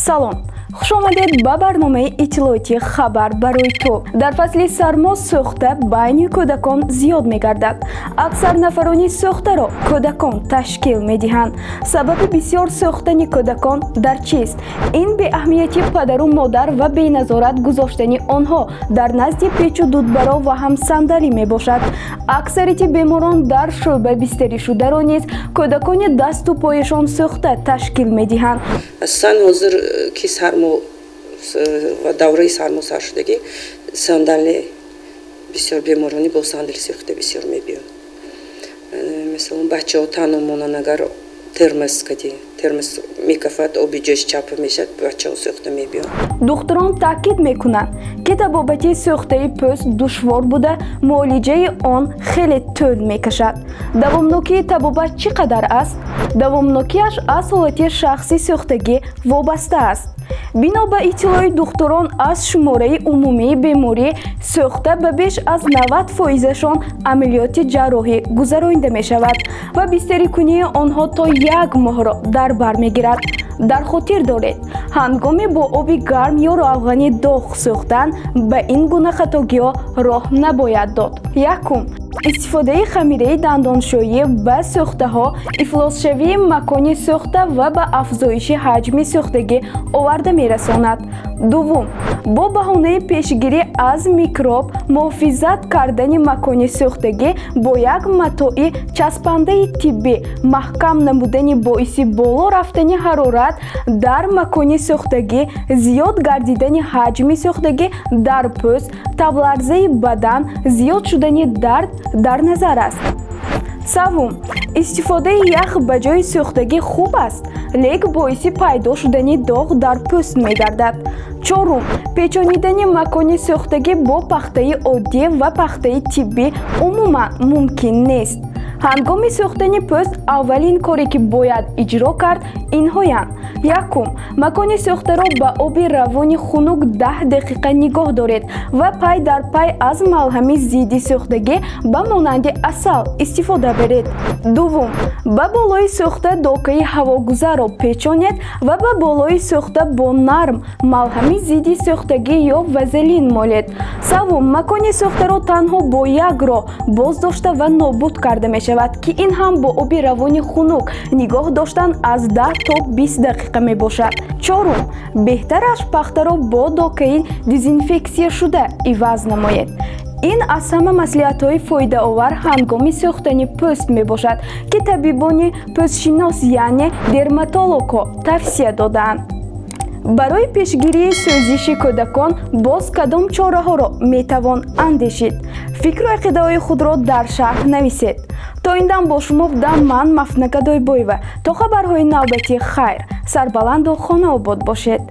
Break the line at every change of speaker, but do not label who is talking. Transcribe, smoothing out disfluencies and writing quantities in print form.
Салом, хушомадед ба барномаи иттилоотии «Хабар барои ту». Дар фасли сармо сӯхта байни кӯдакон зиёд мегардад. Аксар нафарони сӯхтаро кӯдакон ташкил медиҳанд. Сабаби бисёр сӯхтани кӯдакон дар чист? Ин беаҳамияти падару модар ва беназорат гузоштани онҳо дар назди печу дудбаро ва ҳам сандалӣ мебошад. Аксарияти беморон дар шӯъба бистаришударо низ кӯдакони дасту пояшон сӯхта ташкил медиҳанд.
Асосан ҳозир ки сармо ва давраи сармо сар шудагӣ, сандали бисёр, беморони бо сандали сӯхта бисёр мебиёд. Мисалан, бачаҳо танҳо монанд, агар термос кади термос мекафад, оби ҷӯш чапа мешавад, бачаҳо сӯхта мебиёд.
Духтурон таъкид мекунанд, ки табобати сӯхтаи пӯст душвор буда, муолиҷаи он хеле тӯл мекашад. Давомнокии табобат чӣ қадар аст? Давомнокиаш аз ҳолати шахси сӯхтагӣ вобаста аст. Бино ба иттилои духтурон, аз шумораи умумии бемории сӯхта ба беш аз 90 фоизашон амалиёти ҷарроҳӣ гузаронида мешавад ва бистарикунии онҳо то як моҳро дар бар мегирад. Дар хотир доред, ҳангоми бо оби гарм ё равғани доғ сӯхтан ба ин гуна хатогиҳо роҳ набояд дод. Якум: истифодаи хамираи дандоншӯӣ ба сӯхтаҳо ифлосшавии макони сӯхта ва ба афзоиши ҳаҷми сӯхтагӣ оварда мерасонад. Дуввум: бо баҳонаи пешгирӣ аз микроб муҳофизат кардани макони сӯхтагӣ бо як матои часпандаи тиббӣ маҳкам намудани боиси боло рафтани ҳарорат дар макони сӯхтагӣ, зиёд гардидани ҳаҷми сӯхтагӣ дар пӯст, табларзаи бадан, зиёд шудани дард дар назар аст. Севум: истифодаи ях ба ҷои сӯхтагӣ хуб аст, лек боиси пайдо шудани доғ дар пӯст мегардад. Чорум: печонидани макони сӯхтагӣ бо пахтаи оддӣ ва пахтаи тиббӣ умуман мумкин нест. Ҳангоми сӯхтани пӯст аввалин коре, ки бояд иҷро кард, инҳоянд: якум: макони сӯхтаро ба оби равони хунук 10 дақиқа нигоҳ доред ва пай дар пай аз малҳами зидди сӯхтагӣ ба монанди асал истифода баред. Дуввум: ба болои сӯхта докаи ҳавогузарро печонед ва ба болои сӯхта бо нарм малҳами зидди сӯхтагӣ ё вазелин молед. Севум: макони сӯхтаро танҳо бо як роҳ боздошта ва нобуд карда мешавад, ки ин ҳам бо оби равони хунук нигоҳ доштан аз 10 то 20 дақиқа мебошад. Чорум: беҳтараш пахтаро бо докаи дезинфексияшуда иваз намоед. Ин аз ҳама маслиҳатҳои фоидаовар ҳангоми сӯхтани пӯст мебошад, ки табибони пӯстшинос, яъне дерматологҳо, тавсия додаанд. Барои пешгирии сӯзиши кӯдакон боз кадом чораҳоро метавон андешид? Фикру ақидаҳои худро дар шарҳ нависед. То ин дам бо шумо будам ман, Мафна Гадойбоева. То хабарҳои навбатӣ хайр, сарбаланду хонаобод бошед.